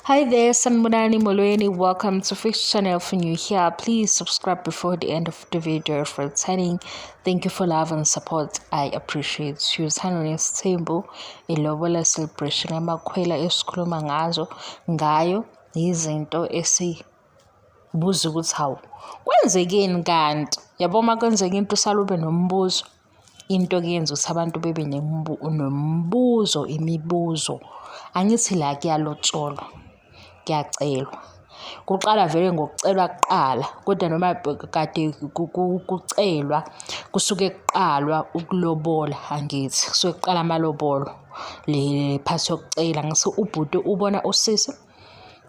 Hi there, Sanibonani Molweni. Welcome to Fix Channel. If you're new here, please subscribe before the end of the video for returning. Thank you for love and support. I appreciate you. Uthando nesithembu, ilobola celebration amakhwela esikhuluma ngazo ngayo izinto esibuza ukuthi hawu kwenzekeni kanti yabo uma kwenzeka into usale ube nombuzo into kuyenza ukuthi abantu bebe nombuzo imibuzo angithi la kuyalotsholwa kuyacelwa kuqala vele ngokucelwa kuqala kodwa noma kade kucelwa kusuke kuqalwa ukulobola angithi kusuke kuqala amalobolo le part yokucela ngase ubhuti ubona usisi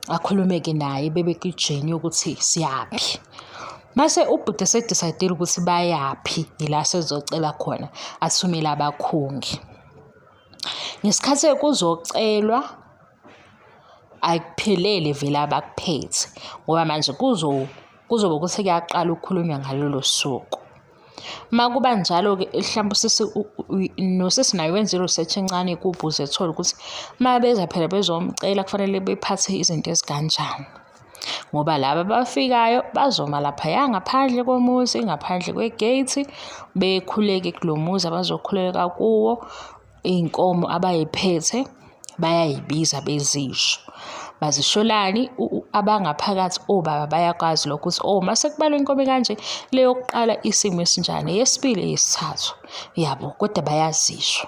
akhulume-ke naye bebe kwi-journey yokuthi siyaphi. Mase ubhuti esedecide-ile ukuthi bayaphi, yila sezocela khona, athumele abakhongi. Ngesikhathi kuzocelwa akuphelele vele abakuphethe ngoba manje kuzobe ukuthi kuyaqala ukukhulunywa ngalolo suku. Uma kuba njalo-ke hlampe usisi nosisi naye wenza i-research encane kubuze ethole ukuthi uma beza phela bezomcela kufanele bephathe izinto ezikanjani. Ngoba laba abafikayo bazoma laphaya ngaphandle komuzi, ngaphandle kwe-gate, bekhuleke kulo muzi abazokhuleka kuwo. Iy'nkomo abay'phethe bayayibiza bezisho. Bazisholani? Abangaphakathi obaba bayakwazi lokho ukuthi oh mase kubalwa inkomo ekanje le yokuqala isimo esinjani, eyesibili, eyesithathu. Yabo, kodwa bayazisho.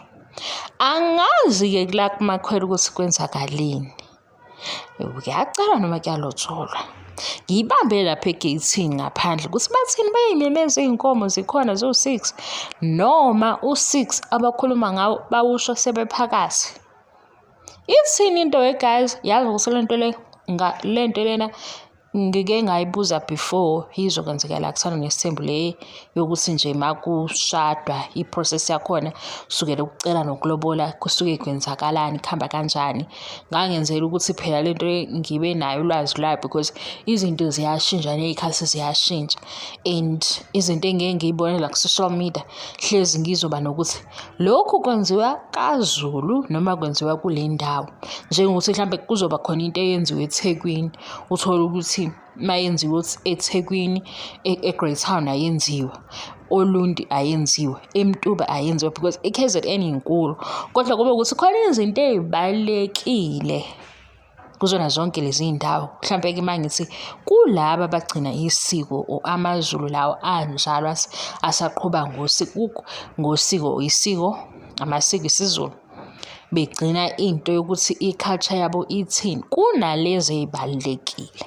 Angazi-ke kula kumakhwela ukuthi kwenzakaleni. Kuyacelwa noma kuyalotsholwa. Ngiyibambe lapha egeyithini ngaphandle ukuthi bathini bayimemeza iy'nkomo zikhona ziwu-six noma u-six abakhuluma ngawo bawusho sebephakathi. Ithini into we guys? Yazi ukuthi le nto le le nto lena ngike ngayibuza before izokwenzeka la kuthanda nesithembu le yokuthi nje makushadwa i-process yakhona kusukela ukucela nokulobola kusuke kwenzakalani kuhamba kanjani. Ngangenzela ukuthi phela le nto ngibe nayo ulwazi lwayo because izinto ziyashintsha ney'khathi ziyashintsha and izinto engike ngiy'bone la ku-social media hlezi ngizoba nokuthi lokhu kwenziwa kaZulu noma kwenziwa kule ndawo. Njengokuthi mhlampe kuzoba khona into eyenziwa eThekwini uthole ukuthi uma yenziwe eThekwini e-Greytown ayenziwa, oLundi ayenziwa, eMtuba ayenziwa because i-K_Z_N inkulu. Kodwa kube ukuthi khona izinto ey'balulekile kuzona zonke lezi iy'ndawo. Mhlampe-ke uma ngithi kulaba abagcina isiko or amaZulu lawa anjalo asaqhuba ngosiko, ngosiko, isiko, amasiko isiZulu. Begcina into yokuthi i-culture yabo ithini kunalezi ey'balulekile.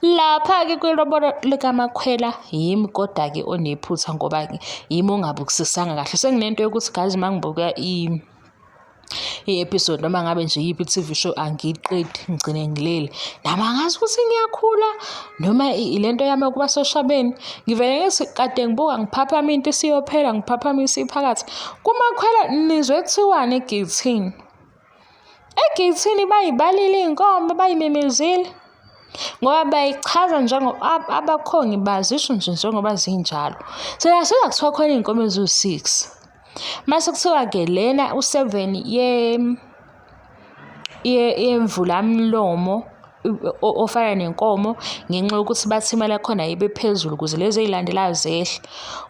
Lapha-ke kwilobolo likamakhwela yimi koda-ke onephutha ngoba-ke yimi ongabukisisanga kahle. Senginento yokuthi guys uma ngibuka i-episode noma ngabe nje iyiphi i-T_V show angiyiqedi ngigcine ngilele. Nami angazi ukuthi ngiyakhula noma ile nto yami yokuba soshabeni. Ngivele ngithi kade ngibuka ngiphaphama into isiyophela ngiphaphama isiphakathi. Kumakhwela nizwe kuthiwani egeyithini? Egeyithini bayibalile iy'nkomo bayimemezile ngoba bayichaza njengo abakhongi bazisho nje njengoba zinjalo. Siyasuka kuthiwa khona iy'nkomo eziwu-six. Mase kuthiwa-ke lena u-seven yemvulamlomo ofana nenkomo ngenxa yokuthi bathi imali yakhona ibe phezulu ukuze lezi ey'landelayo zehle.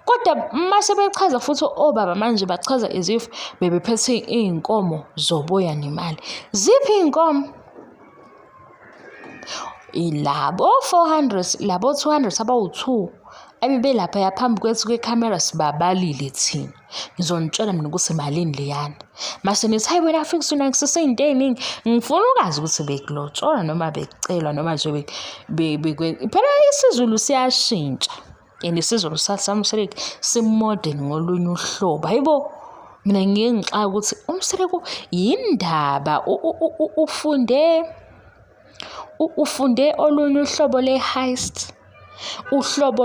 Kodwa uma sebechaza futhi obaba manje bachaza as if bebephethe iy'nkomo zoboya nemali. Ziphi iy'nkomo? Labo 400 labo 200 abawu-2 ebebelaphaya phambi kwethu kwekhamera sibabalile thina. Ngizonitshela mina ukuthi malini leyana. Mase nithi hayi wena Fiks unakisisa iy'nto ey'ningi. Ngifuna ukwazi ukuthi bekulotsholwa noma bekucelwa noma nje phela isiZulu siyashintsha and isiZulu saMseleku si-modern ngolunye uhlobo. Hhayi bo, mina ngiye ngixake ukuthi uMseleku yindaba ufunde ufunde olunye uhlobo le-heist, uhlobo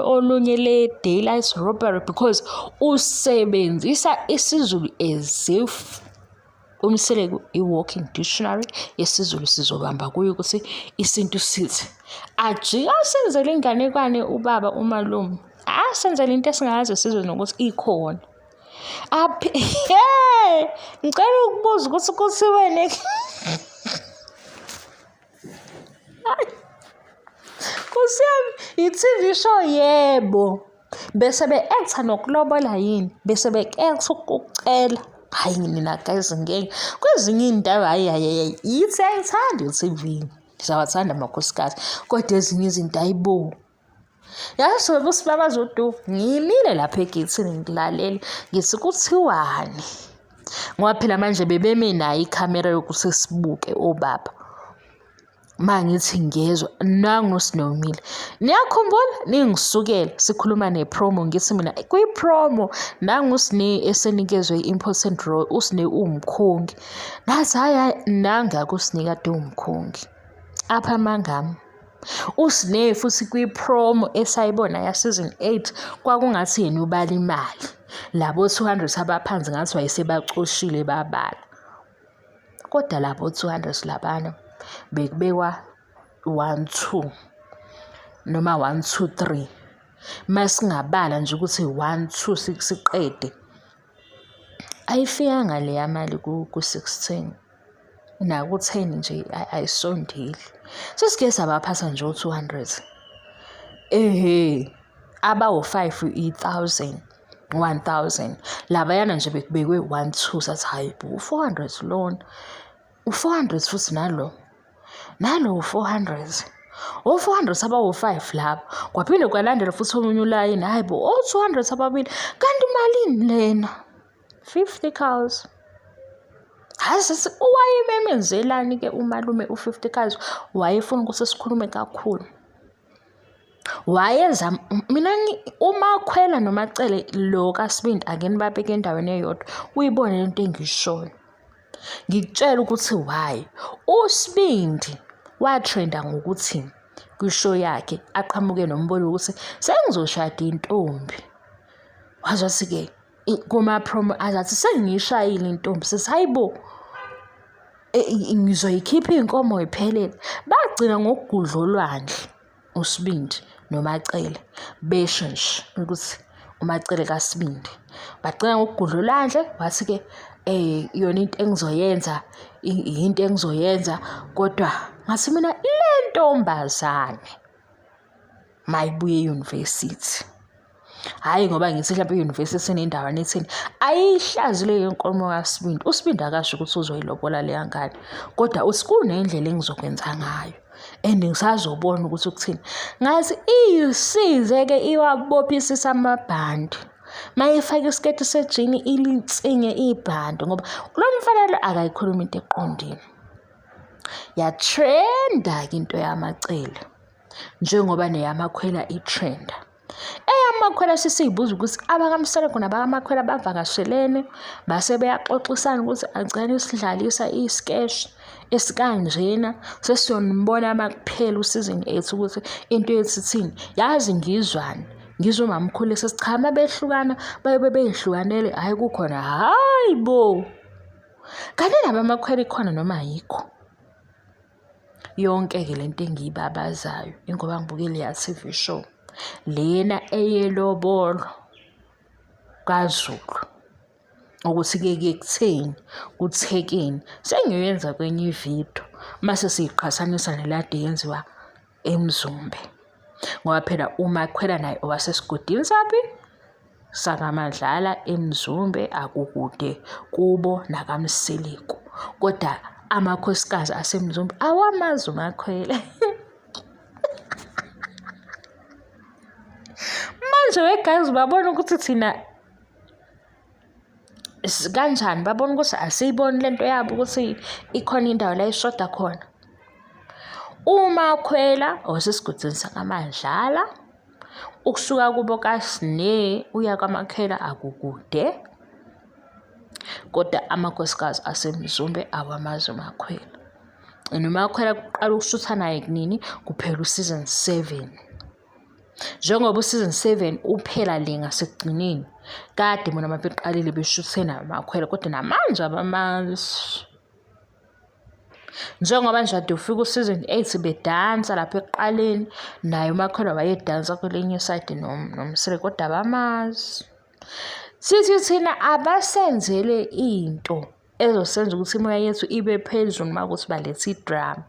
olunye le-daylight robbery because usebenzisa isiZulu as if uMseleku i-walking dictionary yesiZulu sizobamba kuyo ukuthi isintu sithi. Ajike asenzele inganekwane ubaba umalume, asenzele into esingakaze sizwe nokuthi ikhona. Aphi ngicela ukubuza ukuthi kuthiweni. I-T_V show yebo. Bese be-act-a nokulobola yini? Bese be-act-a ukucela. Hhayi nina guys ngeke. Kwezinye iy'ndawo hhayi hhayi hhayi yithi ayithandi i-T_V. Siyawathanda amakhosikazi kodwa ezinye izinto hhayi bo. Yazi wena usibabaza uduve ngimile lapha egeyithini ngilalele ngithi kuthiwani ngoba phela manje bebeme nayo ikhamera yokuthi sibuke obaba. Ma ngithi ngiyezwa nangu uSinomile. Niyakhumbula ningisukela sikhuluma ne-promo ngithi mina kwi-promo nangu uSne esenikezwe i-important role uSne uwumkhongi. Nathi hhayi hhayi nangaka uSne kade uwumkhongi. Apha amangami. USne futhi kwi-promo esayibona ya-season 8 kwakungathi yena ubala imali. Labo 200 abaphansi ngathi wayesebacoshile babala. Kodwa labo 200 labana bekubekwa 1 2 noma 1 2 3 masingabala nje ukuthi 1 2 siqede ayifikanga leya mali ku-16 naku-10 nje ayisondeli sesike sabaphatha nje o-200 ehe abawu-5 i-1000 1000 labayana nje bekubekwe 1 2 sathi hayi bo u-400 lona u-400 futhi nalo nalo u-400 o-400 abawu-5 labo kwaphinde kwalandela futhi omunye ulayini hayi bo o-200 ababili kanti malini lena 50 cows hayi sisi wayememezelani-ke umalume u-50 cows wayefuna ukuthi sikhulume kakhulu Wayeza mina uMakhwela noMaCele lo kaSibindi ake nibabeke endaweni eyodwa uyibone lento engiyishoyo. Ngikutshela ukuthi why. USibindi watrenda ngokuthi kwishow yakhe aqhamuke nombono wokuthi sengizoshada intombi. Waze wathi-ke kuma-promo azathi sengiyishayile intombi sithi hayi bo ngizoyikhipha iy'nkomo y'phelele. Bagcina ngokugudla olwandle uSibindi noMaCele besho nje ukuthi uMaCele kaSibindi. Bagcina ngokugudla olwandle wathi-ke yona into engizoyenza into engizoyenza kodwa ngathi mina le ntombazane mayibuye eyunivesithi. Hhayi ngoba ngithi mhlawumpe i-university inendawana ethini. Ayihlazi leyo nkomo kaSibindi. USibindi akasho ukuthi uzoyilobola leya ngane, kodwa uthi kunendlela engizokwenza ngayo and ngisazobona ukuthi ukuthini. Ngathi iyisize-ke iwabophisisa amabhandi. Mayefaka isiketi sejini ilinsinye ibhandi ngoba lo mfana lo akayikhulumi into eqondile. Yatrenda-ke into yamacele njengoba neyamakhwela itrenda. Eyamakhwela sesiyibuza ukuthi abakaMseleku nabakamakhwela bavakashelene base beyaxoxisana ukuthi angicela nisidlalisa isikeshi esikanjena sesiyonibona uma kuphela usizini 8 ukuthi into yethu ithini. Yazi ngizwani ngizwe umamkhulu esethi cha uma behlukana bayobe bey'hlukanele hhayi kukhona hhayi bo. Kanti indaba yamakhwela ikhona noma ayikho? Yonke-ke le nto engiyibabazayo ingoba ngibuke leya T_V show lena eyelobolo kaZulu ukuthi-ke kuye kutheni, kuthekeni. Sengiyoyenza kwenye ividiyo mase siyiqhathanisa nelade yenziwa eMzumbe. Ngoba phela uMakhwela naye owasesigodini saphi? SakaMadlala eMzumbe akukude kubo nakaMseleku. Kodwa amakhosikazi aseMzumbe awamazi uMakhwela. Manje we guys babona ukuthi thina kanjani babona ukuthi asiyiboni lento yabo ukuthi ikhona indawo la ishoda khona. UMakhwela owasesigodini sakaMadlala ukusuka kubo kaSne uya kwaMakhwela akukude kodwa amakhosikazi aseMzumbe awamazi uMakhwela. And uMakhwela kuqala ukushutha naye kunini kuphela u-season 7. Njengoba u-season 7 uphela le ngasekugcineni kade bona mabeqalile beshuthe namakhwela kodwa namanje abamazi. Njengoba nje kade ufika u-season 8 bedansa lapha ekuqaleni naye uMakhwela wayedansa kwelinye isayidi noMseleku kodwa abamazi. Sithi thina abasenzele into. ezosenza ukuthi imoya yethu ibe phezulu uma kuthi baletha idrama.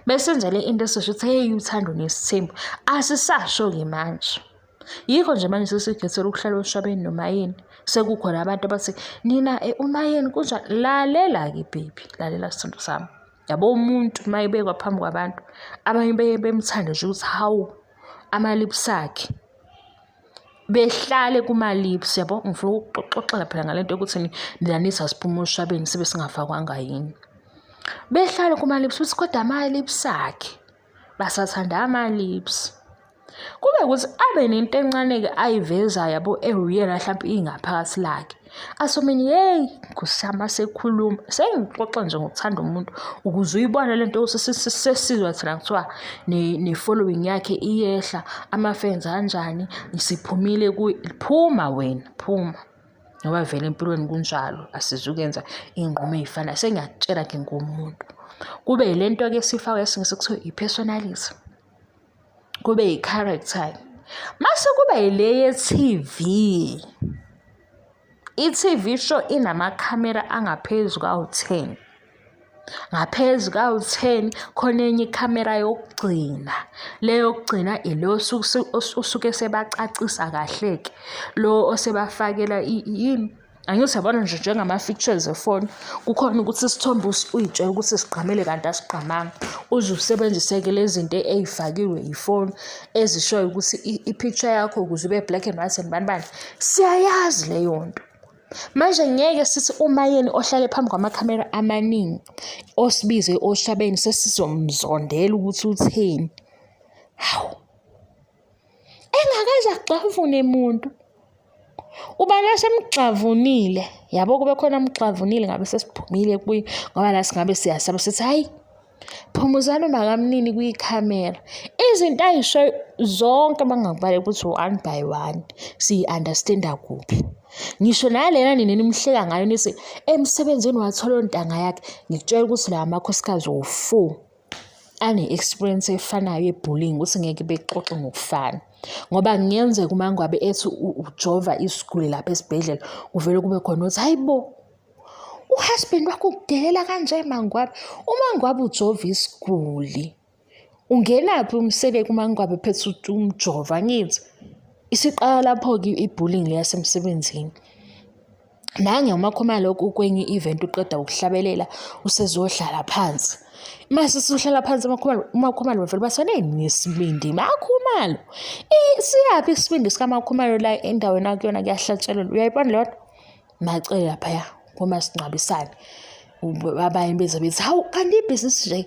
Besenza le into esisho ukuthi hey uthando nesithembu. Asisasho-ke manje. Yikho nje manje sesikhethela ukuhlala oshabeni noma yini. Sekukhona abantu abathi nina umayeni kunjani? Lalela-ke baby, lalela sithando sami. Yabo umuntu uma ebekwa phambi kwabantu, abanye beye bemthande nje ukuthi hawu ama-lips akhe. Behlale kuma-lips yabo, ngifuna ukuxoxela phela ngale nto yokuthi nina nithi asiphume oshabeni sibe singafakwanga yini. Behlale kuma-lips ukuthi kodwa ama-lips akhe basathanda ama-lips. Kube ukuthi abe nento encane-ke ayivezayo yabo ewuyena hlampe ingaphakathi lakhe. Athi omunye yeyi Nkosi yami asekhuluma. Sengixoxa nje ngokuthanda umuntu ukuze uyibone le nto sesizwa thina kuthiwa ne-following yakhe iyehla, ama-fans anjani, siphumile phuma wena phuma. Ngoba vele empilweni kunjalo asizukuyenza iy'nqumo ey'fanayo. Sengiyakutshela-ke ngomuntu. Kube yile nto-ke esifakwa esiNgisi kuthiwa i-personality. Kube yi-character. Mase kuba yile ye-T_V. I-T_V show inamakhamera angaphezu kwawu-10. Ngaphezu kwawu-10 khona enye ikhamera yokugcina. Le yokugcina ile osuke sebacacisa kahle-ke. Lo osebafakela yini? Angithi uyabona nje njengama-features efoni kukhona ukuthi isithombe uy'tshele ukuthi sigqamile kanti asigqamanga. Uze usebenzise-ke lezi zinto ey'fakiwe yifoni ezishoyo ukuthi i-picture yakho ukuze ibe black and white and bani bani. Siyayazi leyo nto. Manje ngeke sithi uMayeni ohlale phambi kwamakhamera amaningi osibize oshabeni sesizomzondela ukuthi utheni. Hawu. Engakaze agxavune muntu. Ubani asemgxavunile yabo kube khona amgxavunile ngabe sesiphumile kuye ngoba la singabe siyasaba sithi hhayi phumuzani umakamnini kwikhamera. Izinto ayishoyo zonke uma ngingakubaleka ukuthi one by one siyi-understand-a kuphi. Ngisho nalena nina enimhleka ngayo nithi emsebenzini wathola ontanga yakhe, ngikutshela ukuthi lawa makhosikazi wowu-four ane-experience efanayo ye-bullying ukuthi ngeke bexoxe ngokufana. Ngoba kungenzeka uma ngabe ethi ujova isiguli lapha esibhedlela kuvele kube khona othi hayi bo, u-husband wakho ukudelela kanje MaNgwabe. UMaNgwabe ujova isiguli. Ungenaphi uMseleku uMaNgwabe ephethe umjovo angithi? Isiqala lapho-ke i-bullying le yasemsebenzini. Nange uMakhumalo kwenye i-event uqeda ukuhlabelela usezohlala phansi. Mase usuhlala phansi uMakhumalo, uMakhumalo bavele bathi wena nesibindi MaKhumalo. Siyaphi isibindi sikaMakhumalo la endaweni akuyona kuyahlatshelelwa. Uyayibona leyo nto? Macele laphaya komasingcwabisane. Abanye beze bethi hawu kanti ibhizinisi nje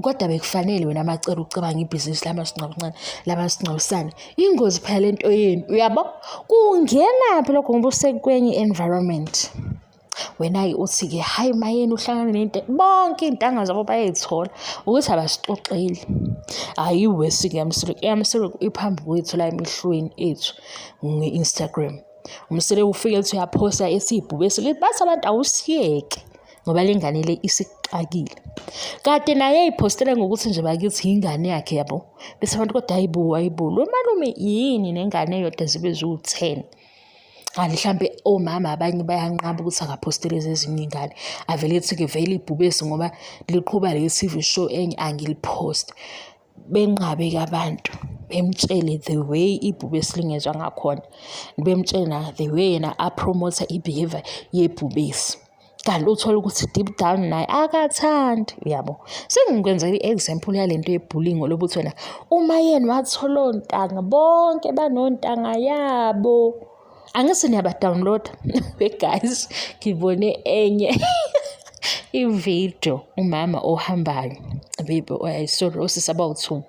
kodwa bekufanele wena Macele ucabanga ibhizinisi lamasingcwabisane lamasingcwabisane. Ingozi phela le nto yenu uyabo? Kungenaphi lokho ngoba usekwenye i-environment. Wena-ke uthi-ke hhayi mayeni uhlangane nento bonke iy'ntanga zabo bayay'thola ukuthi abasixoxeli. Hhayi iwesi-ke yaMseleku, eyaMseleku iphambi kwethu la emehlweni ethu nge-Instagram. UMseleku ufike ethi uyaphosa ethi ibhubesi lithi bathi abantu awusiyeke ngoba le ngane le isixakile. Kade naye eyiphostele ngokuthi nje bakithi yingane yakhe yabo. Bese abantu kodwa hayibo hayibo lo malume yini nengane eyodwa zibe ziwu-10. Kanti mhlampe omama abanye bayanqaba ukuthi akaphostele ezinye iy'ngane. Avele ethi-ke vele ibhubesi ngoba liqhuba le T_V show enye angiliphosti. Benqabe-ke abantu bemtshele the way ibhubesi lingezwa ngakhona. Bemtshele na the way yena aphromotha i-behaviour yebhubesi. Kanti uthole ukuthi deep down naye akathandi uyabo. Sengikwenzela i-example yale nto ye-bullying lobu ukuthi wena uMayeni wathola ontanga bonke banontanga yabo. Angithi niyaba-download-a we guys ngibone enye ividiyo umama ohambayo baby sorry osisi abawu-two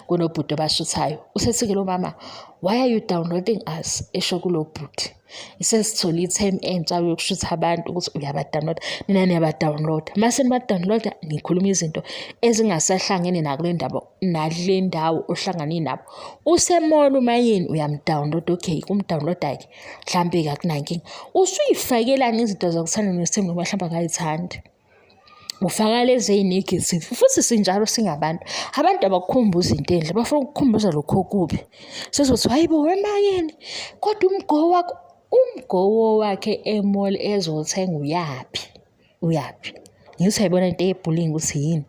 kunobhuti obashuthayo. Usethi-ke lo mama why are you downloading us? Esho kulo bhuti. Sesithole i-term entsha yokushutha abantu ukuthi uyaba-download-a, nina niyaba-download-a. Mase niba-download-a nikhuluma izinto ezingasahlangene nakule ndaba nakule ndawo ohlangane nabo. Use-mall uMayeni uyam-download-a, okay ukum-download-a-ke mhlampe-ke akunankinga. Usuyifakelani izinto zokuthanda nesithembu noma mhlampe akayithandi? Ufaka lezi ey'negative futhi sinjalo singabantu. Abantu abakukhumbuzi into enhle bafuna ukukukhumbuza lokhu okubi. Sezothi hhayi bo weMayeni kodwa umgowo wakho, umgowo wakhe e-mall ezothenga uyaphi? Uyaphi? Ngithi uyayibona into ye-bullying ukuthi yini?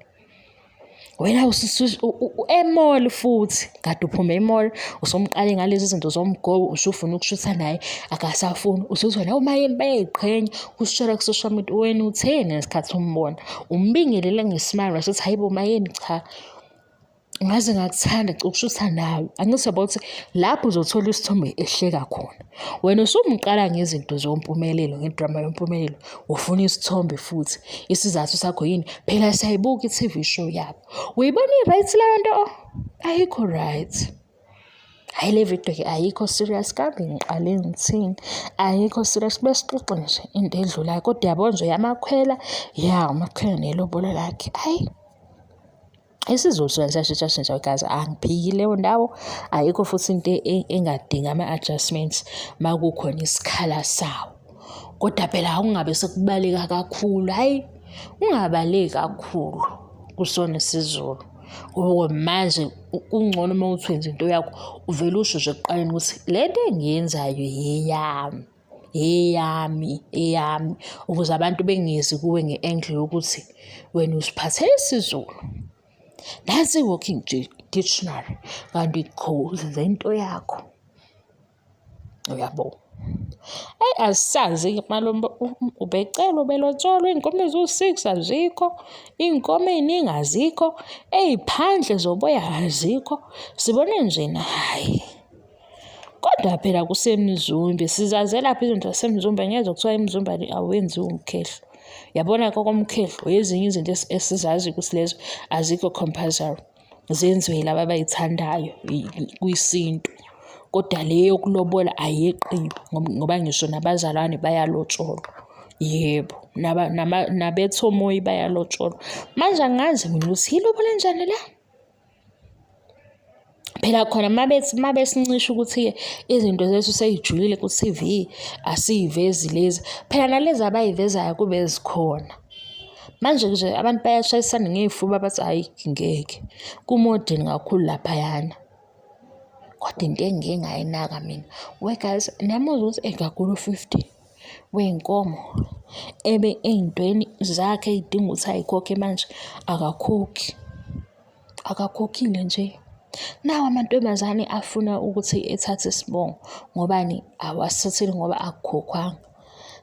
Wena e-mall futhi kade uphume e-mall usumqale ngalezi zinto zomgobo usufuna ukushutha naye akasafuni usuthi wena umayeni bayayiqhenya usitshela ku-social media wena utheni ngesikhathi umbona umbingelele nge-smile wasuthi hayi bo mayeni cha ngaze ngakuthanda ukushutha nawe angithi yabo ukuthi lapho uzothola isithombe ehleka khona wena usumqala ngezinto zompumelelo ngedrama yompumelelo ufuna isithombe futhi isizathu sakho yini phela siyayibuka i-TV show yabo uyibona i-right leyo nto ayikho right Hhayi le video-ke ayikho serious kambe ngiqale ngithini ayikho serious besixoxe nje into edlulayo kodwa yabo nje yamakhwela ya umakhwela nelobolo lakhe hhayi isiZulu sona siyashintsha shintsha guys angiphiki leyo ndawo ayikho futhi into e, engadingi ama-adjustments uma kukhona isikhala sawo kodwa phela akungabe sekubaleka kakhulu hhayi ungabaleki kakhulu kusona isiZulu ngoba manje kungcono uma uthi wenza into yakho uvele usho nje ekuqaleni ukuthi le nto engiyenzayo yeyami eyami eyami ukuze abantu bengezi kuwe nge-angle yokuthi wena usiphathele isiZulu nansi i-walking dictionary kanti le nto yakho uyabo eyi asazi-ke malume ubecela ubelotsholwa iy'nkomo eziwu-six azikho iy'nkomo ey'ningi azikho ey'phandle zoboya azikho sibone njena hhayi Kodwa phela kuseMzumbe, sizazelaphi izinto zaseMzumbe ngezwa kuthiwa eMzumbe awenziwa umkhehlo. Yabona kokomkhehlo ezinye izinto esizaziyo ukuthi lezo azikho compulsory, zenziwe yilaba abayithandayo kwisintu. Kodwa le yokulobola ayeqiwe ngoba ngisho nabazalwane bayalotsholwa. Yebo, nabethomoyi bayalotsholwa. Manje angazi mina ukuthi yilobola enjani le? Phela khona uma besincisha ukuthi izinto zethu sey'julile ku-T_V, asiy'vezi lezi, phela nalezi abay'vezayo kube zikhona. Manje nje abantu bayashayisana ngey'fuba bathi hhayi ngeke, ku-modern kakhulu laphayana. Kodwa into engike ngayinaka mina, we guys, niyamuzwa ukuthi egagula u-50 wey'nkomo ebe ey'ntweni zakhe ey'dinga ukuthi ay'khokhe manje akakhokhi. Akakhokhile nje. Nawa amantombazane afuna ukuthi ethathe isibongo ngobani awasithatheli ngoba akukhokhwanga.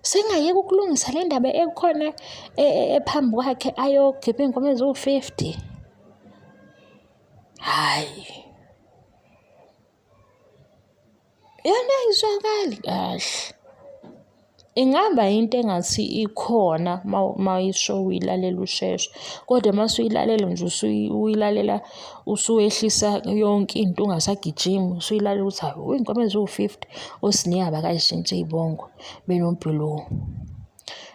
Sengayeka ukulungisa le ndaba ekhona e, e, ephambi kwakhe ayokhipha iy'nkomo eziwu-50. Hhayi. Yona ayizwakali kahle. Ingaba into engathi ikhona uma uyisho uyilalela usheshe, kodwa uma usuyilalela nje uyilalela usuwehlisa yonke into ungasagijimi, usuyilalela ukuthi hawu iy'nkomo eziwu-50 oSineya abakay'shintshi iy'bongo benoBlue.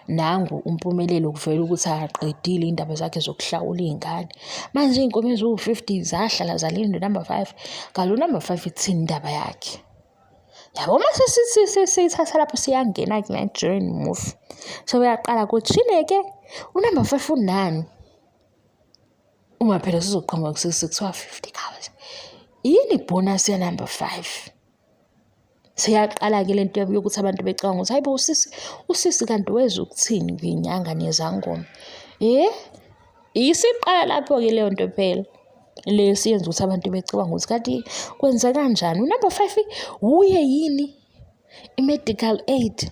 Nangu uMpumelelo kuvela ukuthi akaqedile iy'ndaba zakhe zokuhlawula iy'ngane. Manje iy'nkomo eziwu-50 zahlala zalinda unumber five, kanti unumber five ithini indaba yakhe? Yabo uma sesiyithatha lapho siyangena ku-Nigerian movie. Sebeyaqala kuthini-ke unumber five unani? Uma phela sizoqhamuka sekuthiwa 50 cows. Yini ibhonasi ya-number five? Seyaqala-ke le nto yokuthi abantu becabanga ukuthi hayi bo usisi, usisi kanti weza ukuthini kwinyanga nezangoma. Eh? Isiqala lapho-ke leyo nto phela. Le siyenza ukuthi abantu becabanga ukuthi kanti kwenza kanjani. Unumber 5 wuye yini i-medical aid?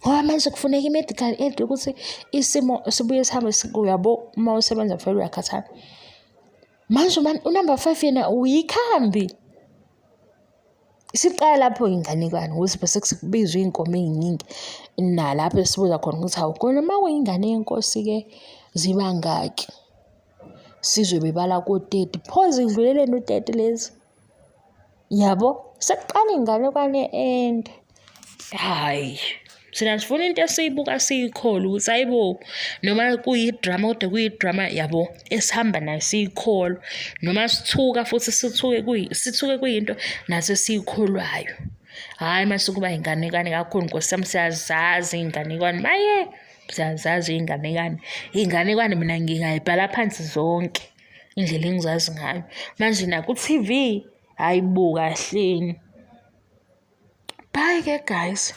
Ngoba manje kufuneka i-medical aid ukuthi isimo sibuye sihambe uyabo uma usebenza vele uyakhathala. Manje unumber 5 yena uyikhambi. Isiqala lapho inganekwane ukuthi bese kubizwa iy'nkomo ey'ningi nalapho esibuza khona ukuthi hawu kona uma kuyingane yenkosi-ke ziba ngaki? Sizwe bebala ko-30, pho zidluleleni u-30 lezi? Yabo, sekuqala inganekwane ende. Hhayi, thina sifuna into esiyibuka siyikholwe ukuthi hayi bo, noma kuyi-drama kodwa kuyi-drama yabo esihamba nayo siyikholwa. Noma sithuka futhi sithuke sithuke kuyinto naso esiyikholwayo. Hhayi mase kuba inganekwane kakhulu nkosi yami siyazazi iy'nganekwane maye, siyazazi iy'nganekwane. Iy'nganekwane mina ngingayibhala phansi zonke indlela engizazi ngayo. Manje naku-T_V, hhayi bo kahleni. Bye ke guys.